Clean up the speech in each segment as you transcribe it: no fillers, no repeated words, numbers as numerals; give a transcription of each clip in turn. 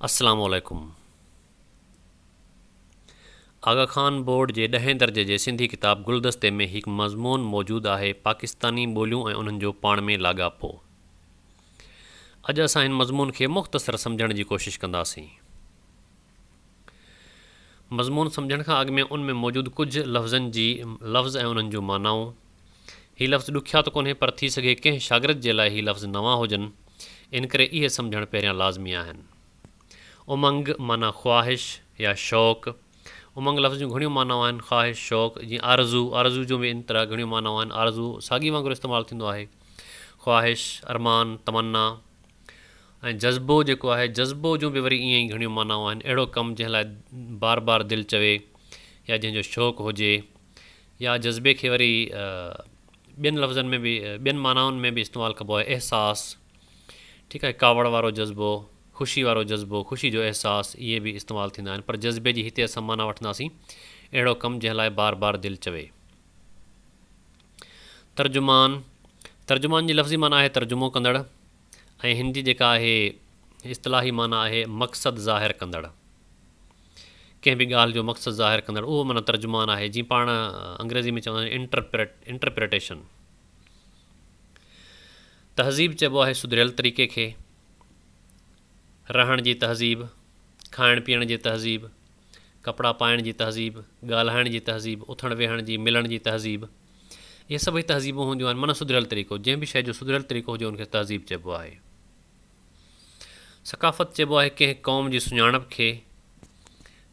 السلام عليڪم آغا خان بورڊ جي ڏهين درجي جي سنڌي ڪتاب گلدستي ۾ هڪ مضمون موجود آهي پاڪستاني ٻوليون ۽ انهن جو پاڻ ۾ لاڳاپو. اڄ اسان هن مضمون کي مختصر سمجهڻ جي ڪوشش ڪنداسين. مضمون سمجهڻ کان اڳ ۾ ان ۾ موجود ڪجهه لفظن جي لفظ ۽ انهن جون معنائون. هي لفظ ڏکيا ته ڪونهي پر ٿي سگهي ڪنهن شاگرد جي لاء هي لفظ نوان هجن، انڪري اهي سمجهڻ پهريان لازمي آهن. امنگ معنيٰ خواهش يا شوق. امنگ لفظ جون گهڻيون معنائون آهن، خواهش، شوق، جيئن آرزو، آرزو جون به ان طرح گهڻيون معنائون آهن، آرزو ساڳي وانگر استعمال ٿيندو آهي. خواهش، ارمان، تمنا. ۽ جذبو جيڪو آهي، جذبو جون به وري ائين ئي گهڻيون معنائون آهن، اهڙو ڪم جنهن لاء بار بار دل چوي يا جنهن جو شوق هجي يا جذبي کي وري ٻين لفظن ۾ به ٻين معنائن ۾ به استعمال ڪبو آهي، احساس، ٺيڪ آهي، ڪاوڙ وارو جذبو، خوشي وارو جذبو، خوشي جو احساس، اهي به استعمال ٿيندا آهن، پر جذبي جي هتي اسان معنيٰ وٺنداسين اهڙو ڪم جنهن لاء بار بار دل چوي. ترجمان، ترجمان جي لفظي معنيٰ آهي ترجمو ڪندڙ ۽ هن جي جيڪا آهي اصطلاحي معنيٰ آهي مقصد ظاهر ڪندڙ. ڪنهن به ڳالهه جو مقصد ظاهر ڪندڙ اهو معنيٰ ترجمان آهي جيئن پاڻ انگريزي ۾ چوندا آهيون انٽرپريٽ Interpretation. تهذيب چئبو آهي سڌريل طريقي کي، رهڻ جي تهذيب، کائڻ پيئڻ جي تهذيب، ڪپڙا پائڻ جي تهذيب، ڳالهائڻ جي تهذيب، اٿڻ ويهڻ جي، ملڻ جي تهذيب، اهي سڀئي تهذيبون هونديون آهن، معنيٰ سڌريل طريقو، جنهن به شيء جو سڌريل طريقو هجي ان کي تهذيب چئبو آهي. ثقافت چئبو آهي ڪنهن قوم جي سڃاڻپ کي،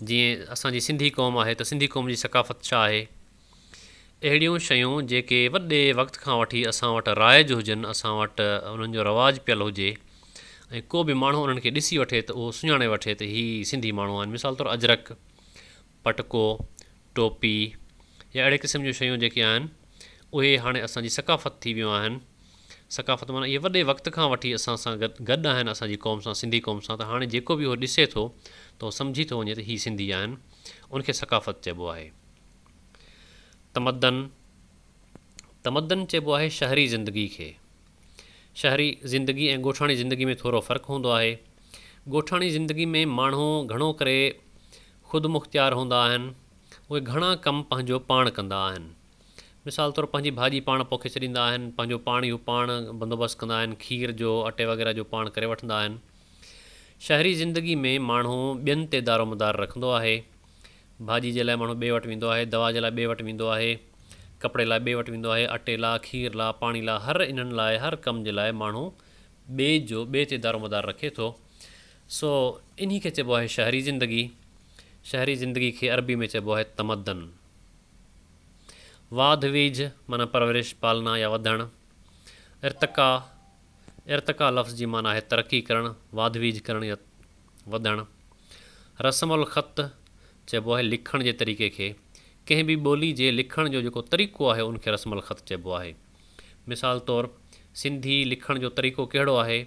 جيئن اسان جي سنڌي قوم آهي ته سنڌي قوم جي ثقافت ڇا آهي؟ اهڙيون شيون جيڪي وڏي وقت کان وٺي اسان وٽ رائج هجن، اسان وٽ انهن جو رواج پيل هجي ۽ ڪو به ماڻهو انهن کي ڏسي وٺي ته اهو سڃاڻي وٺي ته هي سنڌي ماڻهو آهن. مثال طور اجرڪ، پٽڪو، ٽوپي يا اهڙي قسم جون شيون جيڪي آهن اهي هاڻي اسان جي ثقافت ٿي ويون آهن. ثقافت معنيٰ اهي وڏي وقت کان وٺي اسان سان گڏ آهن اسان جي قوم سان سنڌي قوم سان ته هاڻي جيڪو به اهو ڏسي ٿو ته اهو سمجهي ٿو وڃي ته هي سنڌي آهن ان کي ثقافت چئبو آهي. تمدن، تمدن چئبو آهي شهري زندگي کي. شهري زندگي ۽ ڳوٺاڻي زندگي ۾ ٿورو فرق هوندو آهي. ڳوٺاڻي زندگي ۾ ماڻهو گهڻو ڪري خودمختيار هوندا آهن. اهي گهڻا ڪم پنهنجو پاڻ ڪندا آهن. مثال طور پنهنجي ڀاڄي پاڻ پوکي ڇڏيندا آهن، پنهنجو پاڻ اهو پاڻ بندوبست ڪندا آهن، کير جو، اٽي وغيره جو پاڻ ڪري وٺندا آهن. شهري زندگي ۾ ماڻهو ٻين تي دارومدار رکندو آهي. ڀاڄي جي لاء ماڻهو ٻئي وٽ ويندو آهي، دوا جي لاء ٻئي وٽ ويندو آهي، ڪپڙي لاء ٻئي وٽ ويندو آهي، اٽي لاء، کير لاء، پاڻي لاء هر انهن لاء هر ڪم جي لاء ماڻهو ٻئي جو ٻئي تي دارومدار رکي ٿو. سو انهي کي چئبو آهي شهري زندگي. شهري زندگي کي عربي ۾ چئبو آهي تمدن. واڌ ويجهه معنيٰ پرورش، پالنا يا وڌڻ. ارتقا، ارتقا لفظ جي معنيٰ آهي ترقي ڪرڻ، واڌ ويجهه ڪرڻ يا وڌڻ. رسم الخط چئبو آهي لکڻ جي طريقي کي. ڪنهن به ٻولي جي لکڻ جو جيڪو طريقو آهي ان کي رسم الخط چئبو آهي. مثال طور سنڌي لکڻ جو طريقو ڪهڙو آهي؟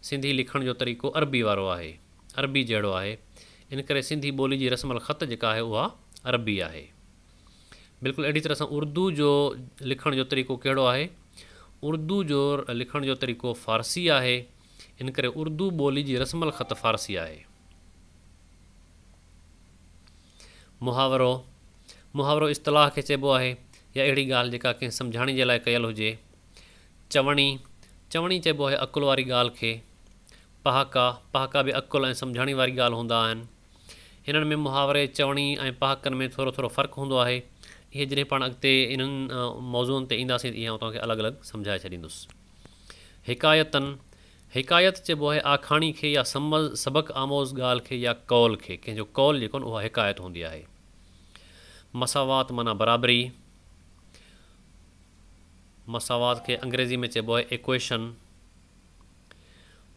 سنڌي لکڻ جو طريقو عربي وارو آهي، عربي جهڙو آهي. ان ڪري سنڌي ٻولي جي رسم الخط جيڪا آهي اها عربي آهي. بلڪل اهڙي طرح سان اردو جو لکڻ جو طريقو ڪهڙو آهي؟ اردو جو لکڻ جو طريقو فارسي آهي. ان ڪري اردو ٻولي جي رسم الخط فارسي آهي. محاورو، محاورو اصطلاح کي چئبو آهي يا اهڙي ڳالهه جيڪا ڪنهن سمجهاڻي جي لاء ڪيل هجي. چوڻي، چوڻي چئبو آهي عقل واري ڳالهه کي. پهاڪا، پهاڪا به عقل ۽ سمجهاڻي واري ڳالهه هوندا آهن. هنن ۾ محاوري، چوڻي ۽ پهاڪن ۾ ٿورو ٿورو فرق هوندو آهي. اهي جڏهن پاڻ اڳتي انهن موضوعن تي اينداسين ته اهي آئون توهان کي الڳ الڳ سمجهائي ڇڏيندس. حڪايتن، حڪايت چئبو آهي آکاڻي کي يا سبق آموز ڳالهه کي يا قول کي، ڪنهن جو قول جيڪو آهي اها حڪايت هوندي آهي. مساوات معنيٰ برابري، مساوات کي انگريزي ۾ چئبو آهي Equation.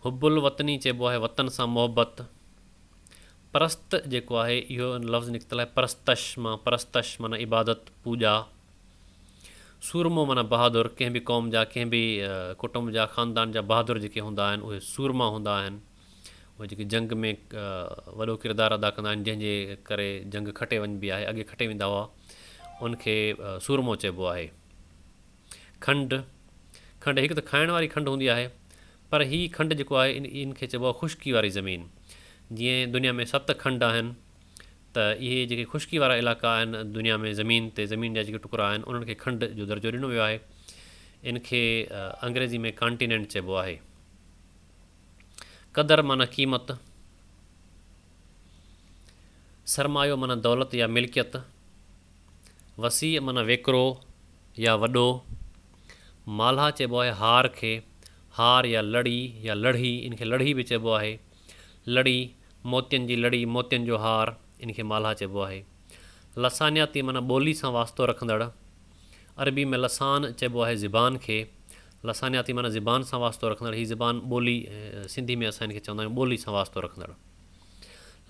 حب الوطني چئبو آهي وطن سان محبت. پرست جيڪو آهي اهو لفظ نڪتل آهي پرستش مان، پرستش معنيٰ عبادت، پوڄا. سورمو معنيٰ بهادر، ڪنهن به قوم جا، ڪنهن به ڪٽنب جا، خاندان جا بهادر جيڪي هوندا آهن اهي سورما هوندا آهن. اهي جيڪي جنگ ۾ وڏو ڪردار ادا ڪندا آهن جنهن جي ڪري جنگ کٽي وڃبي آهي، اڳي کٽي ويندا هئا، ان کي سورمو چئبو آهي. کنڊ، کنڊ هڪ ته کائڻ واري کنڊ هوندي آهي پر هي کنڊ جيڪو آهي ان کي چئبو آهي خشڪي واري زمين. جيئن دنيا ۾ ست کنڊ آهن ته اهي جيڪي خشڪي وارا علائقا آهن دنيا ۾ زمين تي زمين جا جيڪي ٽڪرا آهن انهن کي کنڊ جو درجو ڏنو ويو آهي. ان کي انگريزي ۾ ڪانٽيننٽ چئبو آهي. قدر معنيٰ قيمت، سرمايو معنيٰ دولت يا ملڪيت، وسيع معنيٰ ويڪرو يا وڏو، مالها چئبو آهي هار کي، هار يا لڙي يا لڙهي ان کي لڙهي به چئبو آهي، لڙي، موتين جي لڙي، موتين جو هار، ان کي مالها چئبو آهي. لسانياتي معنيٰ ٻولي سان واسطو رکندڙ. عربي ۾ لسان چئبو آهي زبان کي. لسانياتي معنيٰ زبان سان واسطو رکندڙ. هي زبان ٻولي سنڌي ۾ اسان ان کي چوندا آهيون ٻولي سان واسطو رکندڙ.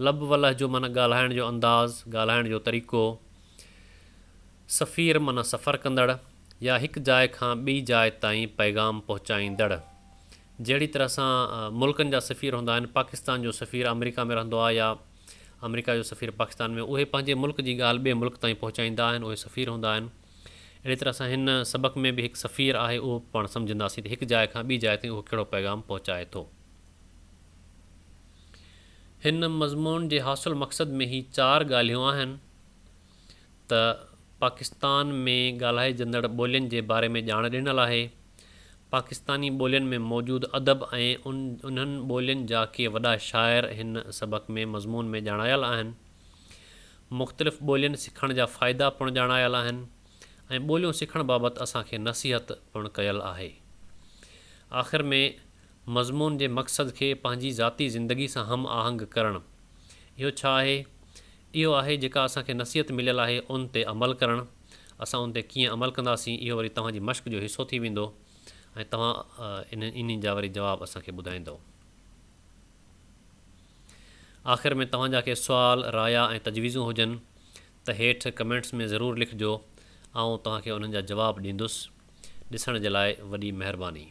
لب و لهجو معنيٰ ڳالهائڻ جو انداز، ڳالهائڻ جو طريقو. سفير معنيٰ سفر ڪندڙ يا هڪ جاء کان ٻي جاء تائين پيغام پهچائيندڙ. جهڙي طرح سان ملڪن جا سفير هوندا آهن، پاڪستان جو سفير آمريڪا ۾ رهندو آهي يا آمريڪا جو سفير پاڪستان ۾ اهي پنهنجي ملڪ جي ڳالهه ٻئي ملڪ تائين پهچائيندا آهن اهي سفير هوندا آهن. اهڙي طرح سان هن سبق ۾ به هڪ سفير آهي اهو به پاڻ سمجهنداسين ته هڪ جاء کان ٻي جاء تائين اهو ڪهڙو پيغام پهچائي ٿو. هن مضمون جي حاصل مقصد ۾ هي چار ڳالهيون آهن ته پاڪستان ۾ ڳالهائجندڙ ٻولين جي باري ۾ ڄاڻ ڏنل آهي. پاڪستاني ٻولين ۾ موجود ادب ۽ انهن ٻولين جا ڪي وڏا شاعر هن سبق ۾ مضمون ۾ ڄاڻايل آهن. مختلف ٻولين سکڻ جا فائدا پڻ ڄاڻايل آهن ۽ ٻوليون سکڻ بابت اسان کي نصيحت پڻ ڪيل آهي. آخر ۾ مضمون جي مقصد کي پنهنجي ذاتي زندگي سان هم آهنگ ڪرڻ. اهو ڇا آهي؟ اهو آهي جيڪا اسان کي نصيحت مليل آهي ان تي عمل ڪرڻ. اسان ان تي ڪيئن عمل ڪنداسين اهو وري توهان جي مشق جو حصو ٿي ويندو ۽ توهان انهي جا وري جواب اسان کي ٻڌائيندؤ. آخر ۾ توهان جا ڪي سوال، رايا ۽ تجويزون هجن ته هيٺ ڪمينٽس ۾ ضرور لکجو آئون توهان کي انهن جا جواب ڏيندس. ڏسڻ جي لاء وڏي مهرباني.